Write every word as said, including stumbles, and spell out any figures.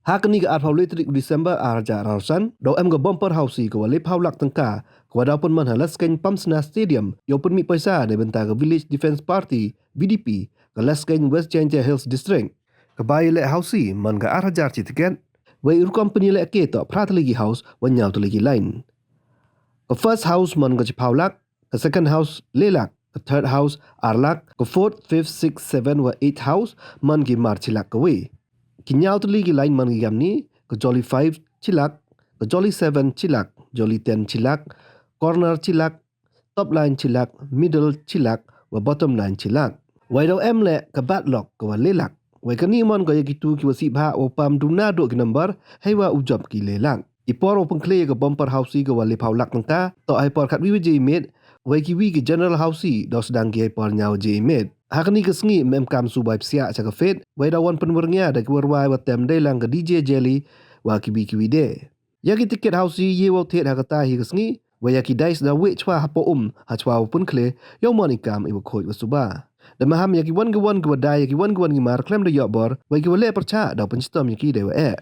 Ha kani ka arphaw le tarik u December ar hajar arphaw san, daw em ka bumper housie ka wa lephaw lak tyngka, ka wa daw pynman ha Laskein Pamsna Stadium, yow pynmih poisa da bynta ka Village Defence Party, V D P, ka Laskein West Jaintia Hills District. Ka bai le housie man ka ar hajar chi tiket, wei rukom pynyalehke toh phra tylli ki house wa ñiaw tylli ki line. Ka first house man ka chiphaw lak, ka second house le lak, ka third house ar lak, ka fourth, fifth, sixth, seventh wa eighth house man ki mar chi lak ka wi. Ki ñiaw tylli ki line man ki kamni, ka jolly five chi lak, ka jolly seven chi lak, jolly ten chi lak, corner chi lak, top line chi lak, middle chi lak, wa bottom line chi lak. Wei daw em le ka bad luck ka wa le lak. Wei kani man ka ya kitu ki wa sih bha wa pam duna do ki number, hei wa u jop ki le lak. I por wa pynkhle ya ka bumper housie ka wa lephaw lak tyngka, toh hei por khatwi waje i miet, wei kiwi ki general housie daw sdang ki hei por ñiaw waje i miet. Ha kani ka sngi em kam su bai psiah cha ka field, wei daw wan pynwyrngia da ki wa rwai wa tem dei lang ka D J Jelly, wa kiwi kiwi de. Ya ki tiket housie ye wow thied ha kata hi ka sngi, wei ya ki dice daw weh chwa hapoh um, ha chwa wow pynkhle, yow man i kam i wa khooid wa suba. Da maham ya ki wan ki wan ki wa dai, ya ki wan ki wan ki mar, khlem da yoh bor, wei ki wa leh pyrchah, daw pynchitom ya ki dei wa eh.